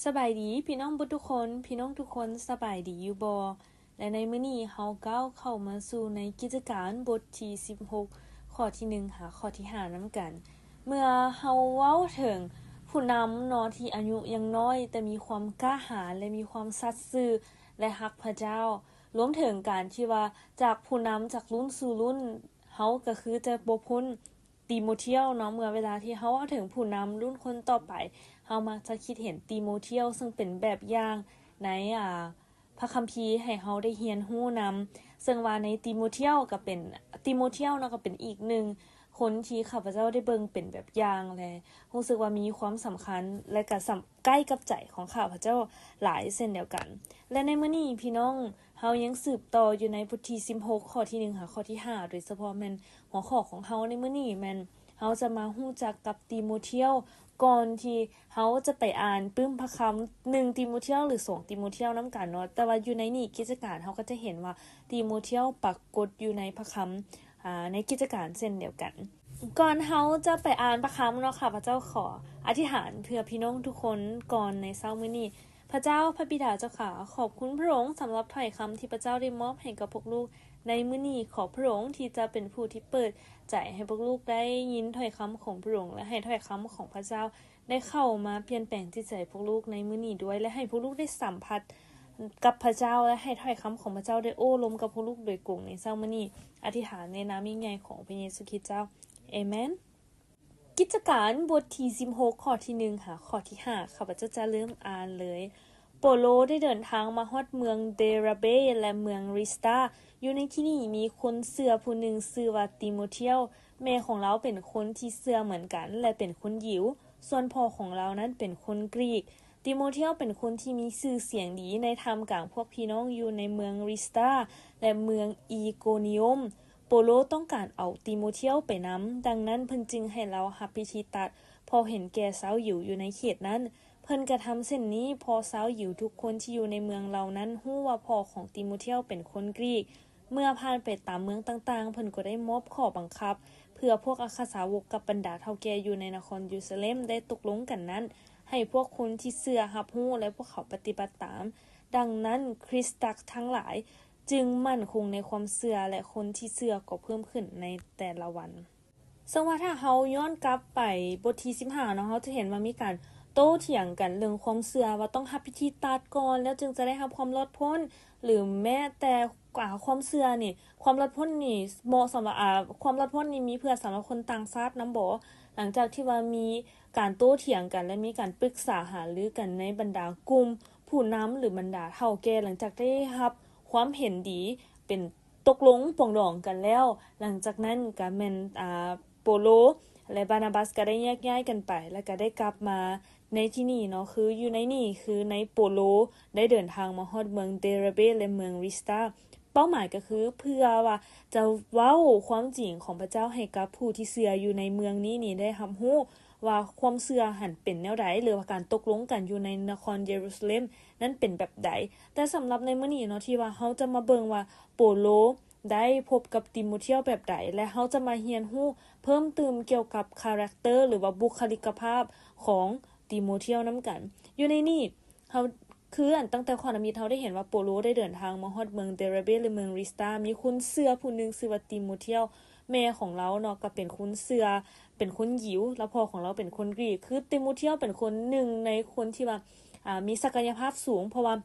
ສະບາຍດີພີ່ນ້ອງເບິດທຸກຄົນ, ພີ່ນ້ອງທຸກຄົນສະບາຍດີຢູ່ບໍ່? ແລະ ໃນມື້ນີ້ເຮົາກ້າວເຂົ້າມາສູ່ໃນກິດຈະການບົດທີສິບຫົກ ຂໍ້ທີໜຶ່ງຫາຂໍ້ທີຫ້ານຳກັນ. ເມື່ອເຮົາເວົ້າເຖິງຜູ້ນຳເນາະ ທີ່ອາຍຸຍັງນ້ອຍ ແຕ່ມີຄວາມກ້າຫານ ແລະ ມີຄວາມສັດຊື່ ແລະ ຮັກພະເຈົ້າ, ລວມເຖິງການທີ່ວ່າຈາກຜູ້ນຳຈາກລຸ້ນສູ່ລຸ້ນ, ເຮົາກໍຄືຈະບໍ່ພົ້ນ ຕີໂມທຽວເນາະ. ເມື່ອເວລາທີ່ເຮົາເວົ້າເຖິງຜູ້ນຳລຸ້ນຄົນຕໍ່ໄປ, ເຮົາມັກຈະຄິດເຫັນຕີໂມທຽວ ເຊິ່ງເປັນແບບຢ່າງໃນ ອາ ພະຄຳພີໃຫ້ເຮົາໄດ້ຮຽນຮູ້ນຳ, ເຊິ່ງວ່າໃນຕີໂມທຽວກໍເປັນ ຕີໂມທຽວເນາະ ກໍເປັນອີກໜຶ່ງຄົນທີ່ຂ້າພະເຈົ້າໄດ້ເບິ່ງເປັນແບບຢ່າງ ແລະ ຮູ້ສຶກວ່າມີຄວາມສຳຄັນ ແລະ ກໍສຳ ໃກ້ກັບໃຈຂອງຂ້າພະເຈົ້າຫຼາຍເຊັ່ນດຽວກັນ. ແລະ ໃນມື້ນີ້ພີ່ນ້ອງ ເຮົາຍັງສືບຕໍ່ຢູ່ໃນບົດທີສິບຫົກ ຂໍ້ທີໜຶ່ງຫາຂໍ້ທີຫ້າ, ໂດຍສະເພາະແມ່ນຫົວຂໍ້ຂອງເຮົາໃນມື້ນີ້ແມ່ນເຮົາຈະມາຮູ້ຈັກກັບຕີໂມທຽວ ກ່ອນທີ່ເຮົາຈະໄປອ່ານປຶ້ມພະຄຳ ໜຶ່ງຕີໂມທຽວ ຫຼື ສອງຕີໂມທຽວນຳກັນເນາະ. ແຕ່ວ່າຢູ່ໃນນີ້ກິດຈະການເຮົາກໍຈະເຫັນວ່າຕີໂມທຽວປາກົດຢູ່ໃນພະຄຳ ອາ ໃນກິດຈະການເຊັ່ນດຽວກັນ. ກ່ອນເຮົາຈະໄປອ່ານພະຄຳເນາະ, ຂ້າພະເຈົ້າຂໍອະທິຖານເພື່ອພີ່ນ້ອງທຸກຄົນກ່ອນໃນເຊົ້າມື້ນີ້. ພະເຈົ້າພະບິດາເຈົ້າຂ້າ, ຂອບຄຸນພະອົງສຳລັບຖ້ອຍຄຳທີ່ພະເຈົ້າໄດ້ມອບໃຫ້ກັບພວກລູກໃນມື້ນີ້. ຂໍພະອົງທີ່ຈະເປັນຜູ້ທີ່ເປີດໃຈໃຫ້ພວກລູກໄດ້ຍິນຖ້ອຍຄຳຂອງພະອົງ ແລະ ໃຫ້ຖ້ອຍຄຳຂອງພະເຈົ້າ ໄດ້ເຂົ້າມາປ່ຽນແປງຈິດໃຈພວກລູກໃນມື້ນີ້ດ້ວຍ ແລະ ໃຫ້ພວກລູກໄດ້ສຳຜັດກັບພະເຈົ້າ ແລະ ໃຫ້ຖ້ອຍຄຳຂອງພະເຈົ້າໄດ້ໂອ້ລົມກັບພວກລູກໂດຍກົງໃນເຊົ້າມື້ນີ້. ອະທິຖານໃນນາມຍິ່ງໃຫຍ່ຂອງພະເຢຊູຄຣິດເຈົ້າ. ເອເມນ. ກິດຈະການບົດທີສິບຫົກ ຂໍ້ທີໜຶ່ງຫາຂໍ້ທີຫ້າ ຂ້າພະເຈົ້າຈະເລີ່ມອ່ານເລີຍ. ໂປໂລໄດ້ເດີນທາງມາຮອດເມືອງເດຣາເບ ແລະ ເມືອງລິສຕາ. ຢູ່ໃນທີ່ນີ້ມີຄົນເຊື່ອຜູ້ໜຶ່ງຊື່ວ່າຕີໂມທຽວ. ແມ່ຂອງລາວເປັນຄົນທີ່ເຊື່ອເໝືອນກັນ ແລະ ເປັນຄົນຢິວ, ສ່ວນພໍ່ຂອງລາວນັ້ນເປັນຄົນກຣີກ. ຕີໂມທຽວເປັນຄົນທີ່ມີຊື່ສຽງດີໃນທ່າມກາງພວກພີ່ນ້ອງຢູ່ໃນເມືອງລິສຕາ ແລະ ເມືອງອີໂກນິໂອມ. ໂປໂລຕ້ອງການເອົາຕີໂມທຽວໄປນຳ, ດັ່ງນັ້ນເພິ່ນຈຶ່ງໃຫ້ລາວຮັບພິທີຕັດເພາະເຫັນແກ່ຊາວຢິວຢູ່ໃນເຂດນັ້ນ. ເພິ່ນກະທຳເຊັ່ນນີ້ ເພາະຊາວຢິວທຸກຄົນທີ່ຢູ່ໃນເມືອງເຫຼົ່ານັ້ນຮູ້ວ່າພໍ່ຂອງຕີໂມທຽວເປັນຄົນກຣີກ. ເມື່ອຜ່ານໄປຕາມເມືອງຕ່າງໆ, ເພິ່ນກໍໄດ້ມອບຂໍ້ບັງຄັບ ເພື່ອພວກອັກຄະສາວົກກັບບັນດາເຖົ້າແກ່ຢູ່ໃນນະຄອນເຢຣູຊາເລັມໄດ້ຕົກລົງກັນນັ້ນ, ໃຫ້ພວກຄົນທີ່ເຊື່ອຮັບຮູ້ ແລະ ພວກເຂົາປະຕິບັດຕາມ. ດັ່ງນັ້ນ, ຄຣິສຕະຈັກທັງຫຼາຍຈຶ່ງໝັ້ນຄົງໃນຄວາມເຊື່ອ ແລະ ຄົນທີ່ເຊື່ອກໍເພີ່ມຂຶ້ນໃນແຕ່ລະວັນ. ເຊິ່ງວ່າຖ້າເຮົາຍ້ອນກັບໄປບົດທີສິບຫ້າເນາະ, ເຮົາຈະເຫັນວ່າມີການໂຕ້ຖຽງກັນເລື່ອງຄວາມເຊື່ອ ວ່າຕ້ອງຮັບພິທີຕັດກ່ອນ ແລ້ວຈຶ່ງຈະໄດ້ຮັບຄວາມລອດພົ້ນ ຫຼື ແມ້ແຕ່ ອາ ຄວາມເຊື່ອນີ້ ຄວາມລອດພົ້ນນີ້ເໝາະສຳລັບ ອາ ຄວາມລອດພົ້ນນີ້ມີເພື່ອສຳລັບຄົນຕ່າງຊາດນຳບໍ່? ຫຼັງຈາກທີ່ວ່າມີການໂຕ້ຖຽງກັນ ແລະ ມີການປຶກສາຫາລືກັນໃນບັນດາກຸ່ມຜູ້ນຳ ຫຼື ບັນດາເຖົ້າແກ່, ຫຼັງຈາກໄດ້ຮັບຄວາມເຫັນດີເປັນຕົກລົງປອງດອງກັນແລ້ວ, ຫຼັງຈາກນັ້ນກະແມ່ນ ອາ ໂປໂລ ແລະ ບານາບັສກະໄດ້ແຍກຍ້າຍກັນໄປ ແລະ ກະໄດ້ກັບມາ ໃນທີ່ນີ້ເນາະ ຄືຢູ່ໃນນີ້ ຄືໃນໂປໂລໄດ້ເດີນທາງມາຮອດເມືອງເດຣາເບ ແລະ ເມືອງລິສຕາ. ເປົ້າໝາຍກໍຄືເພື່ອວ່າຈະເວົ້າຄວາມຈິງຂອງພະເຈົ້າໃຫ້ກັບຜູ້ທີ່ເຊື່ອຢູ່ໃນເມືອງນີ້ນີ້ໄດ້ຮັບຮູ້ວ່າຄວາມເຊື່ອຫັ້ນເປັນແນວໃດ ຫຼືວ່າການຕົກລົງກັນຢູ່ໃນນະຄອນເຢຣູຊາເລັມນັ້ນເປັນແບບໃດ. ແຕ່ສຳລັບໃນມື້ນີ້ເນາະ ທີ່ວ່າເຮົາຈະມາເບິ່ງວ່າໂປໂລໄດ້ພົບກັບຕີໂມທຽວແບບໃດ ແລະ ເຮົາຈະມາຮຽນຮູ້ເພີ່ມຕື່ມກ່ຽວກັບຄາແຣັກເຕີ ຫຼືວ່າບຸກຄະລິກະພາບຂອງ ຕີໂມທຽວນຳກັນ. ຢູ່ໃນນີ້ເຮົາ ຄືອັນຕັ້ງແຕ່ຂໍ້ທຳອິດເຮົາໄດ້ເຫັນວ່າໂປໂລໄດ້ເດີນທາງມາຮອດເມືອງເດຣາເບ ແລະ ເມືອງລິສຕາ, ມີຄົນເຊື່ອຜູ້ໜຶ່ງຊື່ວ່າຕີໂມທຽວ. ແມ່ຂອງລາວເນາະ ກໍເປັນຄົນເຊື່ອ ເປັນຄົນຢິວ ແລະ ພໍ່ຂອງລາວເປັນຄົນກຣີກ. ຄືຕີໂມທຽວເປັນຄົນໜຶ່ງໃນຄົນທີ່ວ່າ ອາ ມີສັກກະຍະພາບສູງ ເພາະວ່າ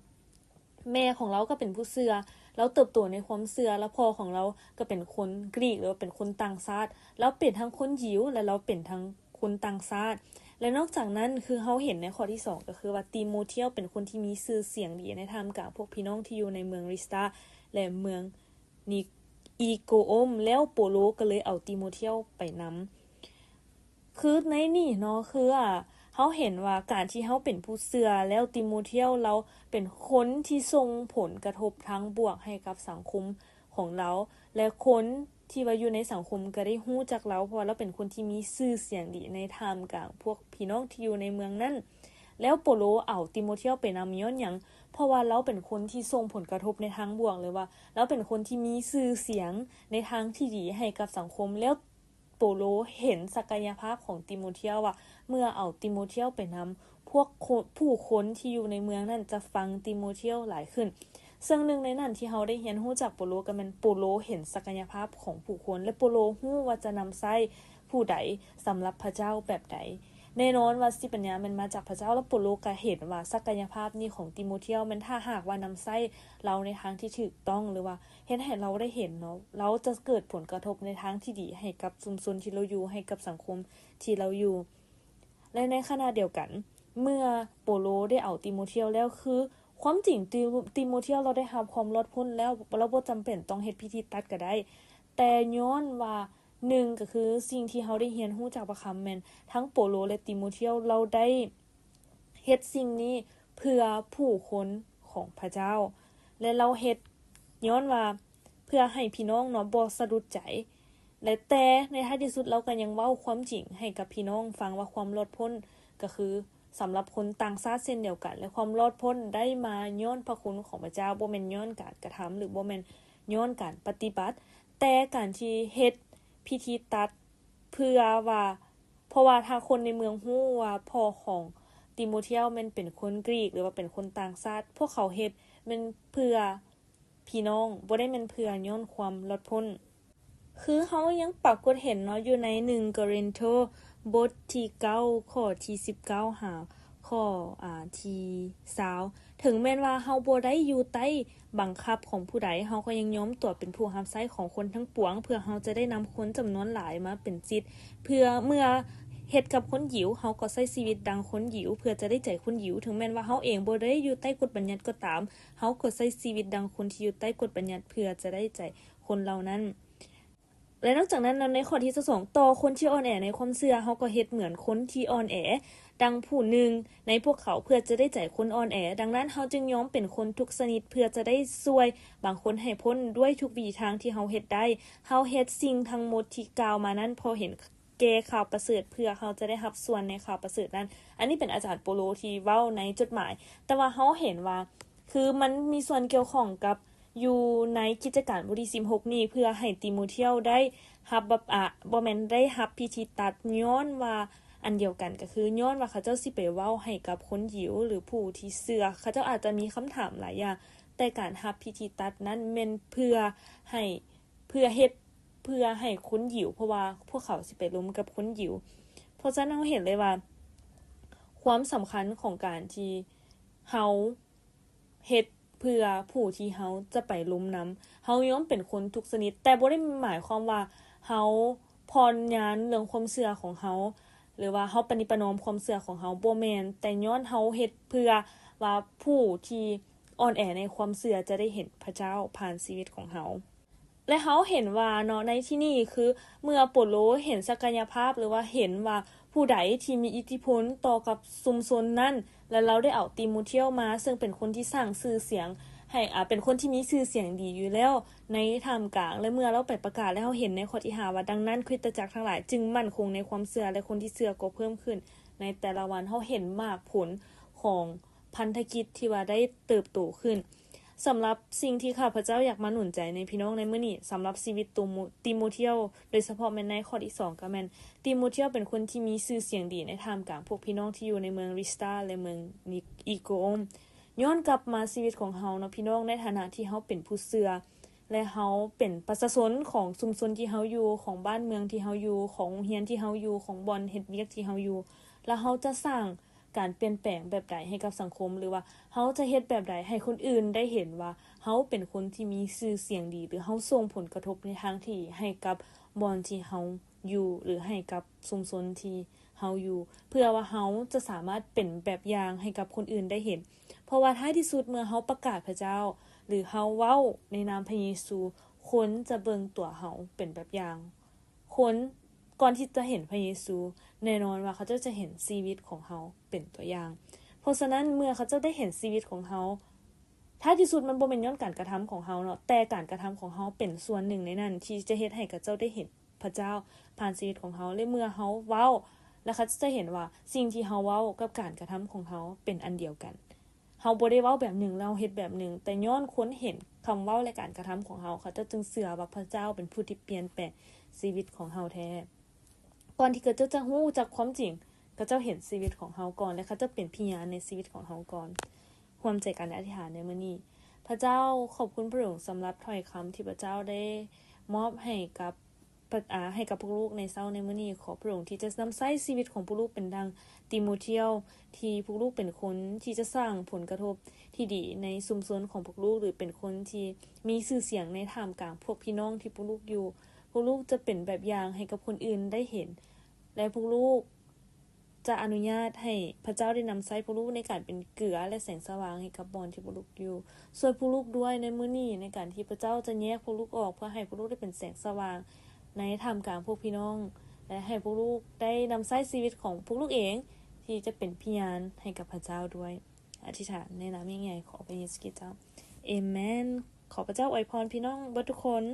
ແມ່ຂອງລາວກໍເປັນຜູ້ເຊື່ອ, ລາວເຕີບໂຕໃນຄວາມເຊື່ອ, ແລະ ພໍ່ຂອງລາວກໍເປັນຄົນກຣີກ ຫຼືວ່າເປັນຄົນຕ່າງຊາດ. ລາວເປັນທັງຄົນຢິວ ແລະ ລາວເປັນທັງຄົນຕ່າງຊາດ. ແລະ ນອກຈາກນັ້ນ ຄືເຮົາເຫັນໃນຂໍ້ທີສອງ ກໍຄືວ່າຕີໂມທຽວເປັນຄົນທີ່ມີຊື່ສຽງດີໃນທ່າມກາງພວກພີ່ນ້ອງທີ່ຢູ່ໃນເມືອງລິສຕາ ແລະ ເມືອງ ນີ ອີໂກໂອມ, ແລ້ວໂປໂລກໍເລີຍເອົາຕີໂມທຽວໄປນຳ. ຄືໃນນີ້ເນາະ ຄື ອາ ເຮົາເຫັນວ່າການທີ່ເຮົາເປັນຜູ້ເຊື່ອ ແລ້ວຕີໂມທຽວລາວເປັນຄົນທີ່ສົ່ງຜົນກະທົບທາງບວກໃຫ້ກັບສັງຄົມຂອງລາວ ແລະ ຄົນທີ່ວ່າຢູ່ໃນສັງຄົມກໍໄດ້ຮູ້ຈັກລາວ ເພາະວ່າລາວເປັນຄົນທີ່ມີຊື່ສຽງດີໃນທ່າມກາງພວກພີ່ນ້ອງທີ່ຢູ່ໃນເມືອງນັ້ນ. ແລ້ວໂປໂລເອົາຕີໂມທຽວໄປນຳຍ້ອນຫຍັງ? ເພາະວ່າລາວເປັນຄົນທີ່ສົ່ງຜົນກະທົບໃນທາງບວກ ຫຼືວ່າລາວເປັນຄົນທີ່ມີຊື່ສຽງໃນທາງທີ່ດີໃຫ້ກັບສັງຄົມ. ແລ້ວໂປໂລເຫັນສັກກະຍະພາບຂອງຕີໂມທຽວວ່າ ເມື່ອເອົາຕີໂມທຽວໄປນຳ ພວກຄົນ ຜູ້ຄົນທີ່ຢູ່ໃນເມືອງນັ້ນຈະຟັງຕີໂມທຽວຫຼາຍຂຶ້ນ. ເຊິ່ງໜຶ່ງໃນນັ້ນທີ່ເຮົາໄດ້ຮຽນຮູ້ຈາກໂປໂລ ກໍແມ່ນໂປໂລເຫັນສັກກະຍະພາບຂອງຜູ້ຄົນ ແລະ ໂປໂລຮູ້ວ່າຈະນຳໃຊ້ຜູ້ໃດສຳລັບພະເຈົ້າແບບໃດ. ແນ່ນອນວ່າສະຕິປັນຍາແມ່ນມາຈາກພະເຈົ້າ ແລະ ໂປໂລກໍເຫັນວ່າສັກກະຍະພາບນີ້ຂອງຕີໂມທຽວແມ່ນ ຖ້າຫາກວ່ານຳໃຊ້ລາວໃນທາງທີ່ຖືກຕ້ອງ ຫຼືວ່າເຮັດໃຫ້ລາວໄດ້ເຫັນເນາະ, ລາວຈະເກີດຜົນກະທົບໃນທາງທີ່ດີໃຫ້ກັບຊຸມຊົນທີ່ລາວຢູ່, ໃຫ້ກັບສັງຄົມທີ່ລາວຢູ່. ແລະ ໃນຂະນະດຽວກັນ ເມື່ອໂປໂລໄດ້ເອົາຕີໂມທຽວແລ້ວ, ຄືຄວາມຈິງຕີ ຕີໂມທຽວລາວໄດ້ຮັບຄວາມລອດພົ້ນແລ້ວ, ລາວບໍ່ຈຳເປັນຕ້ອງເຮັດພິທີຕັດກໍໄດ້. ແຕ່ຍ້ອນວ່າ ໜຶ່ງ ກໍຄືສິ່ງທີ່ເຮົາໄດ້ຮຽນຮູ້ຈາກພະຄຳແມ່ນ ທັງໂປໂລ ແລະ ຕີໂມທຽວ ລາວໄດ້ເຮັດສິ່ງນີ້ເພື່ອຜູ້ຄົນຂອງພະເຈົ້າ ແລະ ລາວເຮັດຍ້ອນວ່າເພື່ອໃຫ້ພີ່ນ້ອງເນາະບໍ່ສະດຸດໃຈ ແລະ ແຕ່ໃນທ້າຍທີ່ສຸດລາວກໍຍັງເວົ້າຄວາມຈິງໃຫ້ກັບພີ່ນ້ອງຟັງວ່າຄວາມລອດພົ້ນກໍຄືສຳລັບຄົນຕ່າງຊາດເຊັ່ນດຽວກັນ ແລະ ຄວາມລອດພົ້ນໄດ້ມາຍ້ອນພະຄຸນຂອງພະເຈົ້າ, ບໍ່ແມ່ນຍ້ອນການກະທຳ ຫຼື ບໍ່ແມ່ນຍ້ອນການປະຕິບັດ, ແຕ່ການທີ່ເຮັດພິທີຕັດ ເພື່ອວ່າ ເພາະວ່າຖ້າຄົນໃນເມືອງຮູ້ວ່າພໍ່ຂອງຕີໂມທຽວແມ່ນເປັນຄົນກຣີກ ຫຼືວ່າເປັນຄົນຕ່າງຊາດ, ພວກເຂົາເຮັດແມ່ນເພື່ອພີ່ນ້ອງ, ບໍ່ໄດ້ແມ່ນເພື່ອຍ້ອນຄວາມລອດພົ້ນ. ຄືເຮົາຍັງປາກົດເຫັນເນາະ ຢູ່ໃນໜຶ່ງໂກຣິນໂທ ບົດທີເກົ້າ ຂໍ້ທີສິບເກົ້າ ຫາຂໍ້ ອາ ທີຊາວ ເຖິງແມ່ນວ່າເຮົາບໍ່ໄດ້ຢູ່ໃຕ້ບັງຄັບຂອງຜູ້ໃດ, ເຮົາກໍຍັງຍອມຕົວເປັນຜູ້ຮັບໃຊ້ຂອງຄົນທັງປວງ, ເພື່ອເຮົາຈະໄດ້ນຳຄົນຈຳນວນຫຼາຍມາເປັນສິດ. ເພື່ອເມື່ອເຮັດກັບຄົນຢິວ, ເຮົາກໍໃຊ້ຊີວິດດັ່ງຄົນຢິວ ເພື່ອຈະໄດ້ໃຈຄົນຢິວ. ເຖິງແມ່ນວ່າເຮົາເອງບໍ່ໄດ້ຢູ່ໃຕ້ກົດບັນຍັດກໍຕາມ, ເຮົາກໍໃຊ້ຊີວິດດັ່ງຄົນທີ່ຢູ່ໃຕ້ກົດບັນຍັດ ເພື່ອຈະໄດ້ໃຈຄົນເຫຼົ່ານັ້ນ. ແລະ ນອກຈາກນັ້ນແລ້ວ ໃນຂໍ້ທີຊາວສອງ ຕໍ່ຄົນທີ່ອ່ອນແອໃນຄວາມເຊື່ອ, ເຮົາກໍເຮັດເໝືອນຄົນທີ່ອ່ອນແອ ດັ່ງຜູ້ໜຶ່ງໃນພວກເຂົາ ເພື່ອຈະໄດ້ໃຈຄົນອ່ອນແອ. ດັ່ງນັ້ນ ເຮົາຈຶ່ງຍອມເປັນຄົນທຸກຊະນິດ ເພື່ອຈະໄດ້ຊ່ວຍບາງຄົນໃຫ້ພົ້ນດ້ວຍທຸກວິທີທາງທີ່ເຮົາເຮັດໄດ້. ເຮົາເຮັດສິ່ງທັງໝົດທີ່ກ່າວມານັ້ນ ເພາະເຫັນແກ່ຂ່າວປະເສີດ ເພື່ອເຮົາຈະໄດ້ຮັບສ່ວນໃນຂ່າວປະເສີດນັ້ນ. ອັນນີ້ເປັນອາຈານໂປໂລທີ່ເວົ້າໃນຈົດໝາຍ, ແຕ່ວ່າເຮົາເຫັນວ່າ ຄືມັນມີສ່ວນກ່ຽວຂ້ອງກັບ ຢູ່ໃນກິດຈະການບົດທີສິບຫົກນີ້ ເພື່ອໃຫ້ຕີໂມທຽວໄດ້ຮັບບັບ ອາ ບໍ່ແມ່ນໄດ້ຮັບພິທີຕັດ ຍ້ອນວ່າອັນດຽວກັນ ກໍຄືຍ້ອນວ່າເຂົາເຈົ້າຊິໄປເວົ້າໃຫ້ກັບຄົນຢິວ ຫຼື ຜູ້ທີ່ເຊື່ອ, ເຂົາເຈົ້າອາດຈະມີຄຳຖາມຫຼາຍຢ່າງ, ແຕ່ການຮັບພິທີຕັດນັ້ນແມ່ນເພື່ອໃຫ້ ເພື່ອເຮັດ ເພື່ອໃຫ້ຄົນຢິວ, ເພາະວ່າພວກເຂົາຊິໄປລົມກັບຄົນຢິວ. ເພາະສະນັ້ນເຮົາເຫັນເລີຍວ່າ ຄວາມສຳຄັນຂອງການທີ່ເຮົາ ເຮັດເພື່ອຜູ້ທີ່ເຮົາຈະໄປລົມນຳ. ເຮົາຍອມເປັນຄົນທຸກຊະນິດ, ແຕ່ບໍ່ໄດ້ໝາຍຄວາມວ່າເຮົາຜ່ອນຍານເລື່ອງຄວາມເຊື່ອຂອງເຮົາ ຫຼືວ່າເຮົາປະນິປະນອມຄວາມເຊື່ອຂອງເຮົາ, ບໍ່ແມ່ນ, ແຕ່ຍ້ອນເຮົາເຮັດເພື່ອວ່າຜູ້ທີ່ອ່ອນແອໃນຄວາມເຊື່ອຈະໄດ້ເຫັນພະເຈົ້າຜ່ານຊີວິດຂອງເຮົາ. ແລະ ເຮົາເຫັນວ່າເນາະ ໃນທີ່ນີ້ຄືເມື່ອໂປໂລເຫັນສັກກະຍະພາບ ຫຼືວ່າເຫັນວ່າຜູ້ໃດທີ່ມີອິດທິພົນຕໍ່ກັບຊຸມຊົນນັ້ນ ແລະ ລາວໄດ້ເອົາຕີໂມທຽວມາ ເຊິ່ງເປັນຄົນທີ່ສ້າງຊື່ສຽງໃຫ້ ອາ ເປັນຄົນທີ່ມີຊື່ສຽງດີຢູ່ແລ້ວໃນທ່າມກາງ ແລະ ເມື່ອລາວໄປປະກາດ ແລະ ເຮົາເຫັນໃນຂໍ້ທີຫ້າວ່າ ດັ່ງນັ້ນ ຄຣິສຕະຈັກທັງຫຼາຍຈຶ່ງໝັ້ນຄົງໃນຄວາມເຊື່ອ ແລະ ຄົນທີ່ເຊື່ອກໍເພີ່ມຂຶ້ນໃນແຕ່ລະວັນ. ເຮົາເຫັນໝາກຜົນຂອງ ພັນທະກິດທີ່ວ່າໄດ້ເຕີບໂຕຂຶ້ນ. ສຳລັບສິ່ງທີ່ຂ້າພະເຈົ້າຢາກມາໜູນໃຈໃນພີ່ນ້ອງໃນມື້ນີ້, ສຳລັບຊີວິດໂຕໂມ ຕີໂມທຽວ, ໂດຍສະເພາະແມ່ນໃນຂໍ້ທີສອງ ກໍແມ່ນ ຕີໂມທຽວເປັນຄົນທີ່ມີຊື່ສຽງດີໃນທ່າມກາງພວກພີ່ນ້ອງທີ່ຢູ່ໃນເມືອງລິດສະຕາ ແລະ ເມືອງນິ ອີໂກອມ. ຍ້ອນກັບມາຊີວິດຂອງເຮົາເນາະ ພີ່ນ້ອງ, ໃນຖານະທີ່ເຮົາເປັນຜູ້ເຊື່ອ ແລະ ເຮົາເປັນປະຊາຊົນຂອງຊຸມຊົນທີ່ເຮົາຢູ່, ຂອງບ້ານເມືອງທີ່ເຮົາຢູ່, ຂອງໂຮງຮຽນທີ່ເຮົາຢູ່, ຂອງບ່ອນເຮັດວຽກທີ່ເຮົາຢູ່, ແລ້ວເຮົາຈະສ້າງ ການປ່ຽນແປງແບບໃດໃຫ້ກັບສັງຄົມ ຫຼືວ່າເຮົາຈະເຮັດແບບໃດໃຫ້ຄົນອື່ນໄດ້ເຫັນວ່າເຮົາເປັນຄົນທີ່ມີຊື່ສຽງດີ ຫຼືເຮົາສົ່ງຜົນກະທົບໃນທາງທີ່ດີໃຫ້ກັບບ່ອນທີ່ເຮົາຢູ່ ຫຼືໃຫ້ກັບຊຸມຊົນທີ່ເຮົາຢູ່ ເພື່ອວ່າເຮົາຈະສາມາດເປັນແບບຢ່າງໃຫ້ກັບຄົນອື່ນໄດ້ເຫັນ. ເພາະວ່າທ້າຍທີ່ສຸດເມື່ອເຮົາປະກາດພະເຈົ້າ ຫຼືເຮົາເວົ້າໃນນາມພະເຢຊູ ຄົນຈະເບິ່ງຕົວເຮົາເປັນແບບຢ່າງ. ຄົນ ກ່ອນທີ່ຈະເຫັນພະເຢຊູ ແນ່ນອນວ່າເຂົາເຈົ້າຈະເຫັນຊີວິດຂອງເຮົາເປັນຕົວຢ່າງ. ເພາະສະນັ້ນ ເມື່ອເຂົາເຈົ້າໄດ້ເຫັນຊີວິດຂອງເຮົາ, ທ້າຍທີ່ສຸດມັນບໍ່ແມ່ນຍ້ອນການກະທຳຂອງເຮົາເນາະ, ແຕ່ການກະທຳຂອງເຮົາເປັນສ່ວນໜຶ່ງໃນນັ້ນ ທີ່ຈະເຮັດໃຫ້ເຂົາເຈົ້າໄດ້ເຫັນພະເຈົ້າຜ່ານຊີວິດຂອງເຮົາ. ແລະ ເມື່ອເຮົາເວົ້າ, ແລ້ວເຂົາເຈົ້າຈະເຫັນວ່າສິ່ງທີ່ເຮົາເວົ້າກັບການກະທຳຂອງເຮົາເປັນອັນດຽວກັນ. ເຮົາບໍ່ໄດ້ເວົ້າແບບໜຶ່ງແລ້ວເຮັດແບບໜຶ່ງ, ແຕ່ຍ້ອນຄົນເຫັນຄຳເວົ້າ ແລະ ການກະທຳຂອງເຮົາ, ເຂົາເຈົ້າຈຶ່ງເຊື່ອວ່າພະເຈົ້າເປັນຜູ້ທີ່ປ່ຽນແປງຊີວິດຂອງເຮົາແທ້. ກ່ອນທີ່ເຂົາເຈົ້າຈະຮູ້ຈັກຄວາມຈິງ, ເຂົາເຈົ້າເຫັນຊີວິດຂອງເຮົາກ່ອນ ແລະ ເຂົາເຈົ້າເປັນພະຍານໃນຊີວິດຂອງເຮົາກ່ອນ. ຮ່ວມໃຈກັນອະທິຖານໃນມື້ນີ້. ພະເຈົ້າ, ຂອບຄຸນພະອົງສຳລັບຖ້ອຍຄຳທີ່ພະເຈົ້າໄດ້ມອບໃຫ້ກັບ ອາ ໃຫ້ກັບພວກລູກໃນເຊົ້າໃນມື້ນີ້. ຂໍພະອົງທີ່ຈະນຳໃຊ້ຊີວິດຂອງພວກລູກເປັນດັ່ງຕີໂມທຽວ, ທີ່ພວກລູກເປັນຄົນທີ່ຈະສ້າງຜົນກະທົບທີ່ດີໃນຊຸມຊົນຂອງພວກລູກ ຫຼື ເປັນຄົນທີ່ມີຊື່ສຽງໃນທ່າມກາງພວກພີ່ນ້ອງທີ່ພວກລູກຢູ່. ພວກລູກຈະເປັນແບບຢ່າງໃຫ້ກັບຄົນອື່ນໄດ້ເຫັນ ແລະ ພວກລູກ ຈະອະນຸຍາດໃຫ້ພະເຈົ້າໄດ້ນຳໃຊ້ພວກລູກໃນການເປັນເກືອ ແລະ ແສງສະຫວ່າງໃຫ້ກັບບ່ອນທີ່ພວກລູກຢູ່. ຊ່ວຍພວກລູກດ້ວຍໃນມື້ນີ້ ໃນການທີ່ພະເຈົ້າຈະແຍກພວກລູກອອກ ເພື່ອໃຫ້ພວກລູກໄດ້ເປັນແສງສະຫວ່າງໃນທ່າມກາງພວກພີ່ນ້ອງ ແລະ ໃຫ້ພວກລູກໄດ້ນຳໃຊ້ຊີວິດຂອງພວກລູກເອງ ທີ່ຈະເປັນພະຍານໃຫ້ກັບພະເຈົ້າດ້ວຍ. ອະທິຖານໃນນາມຍິ່ງໃຫຍ່ຂອງພະເຢຊູຄຣິດເຈົ້າ. ເອເມນ. ຂໍພະເຈົ້າອວຍພອນພີ່ນ້ອງເບິດທຸກຄົນ.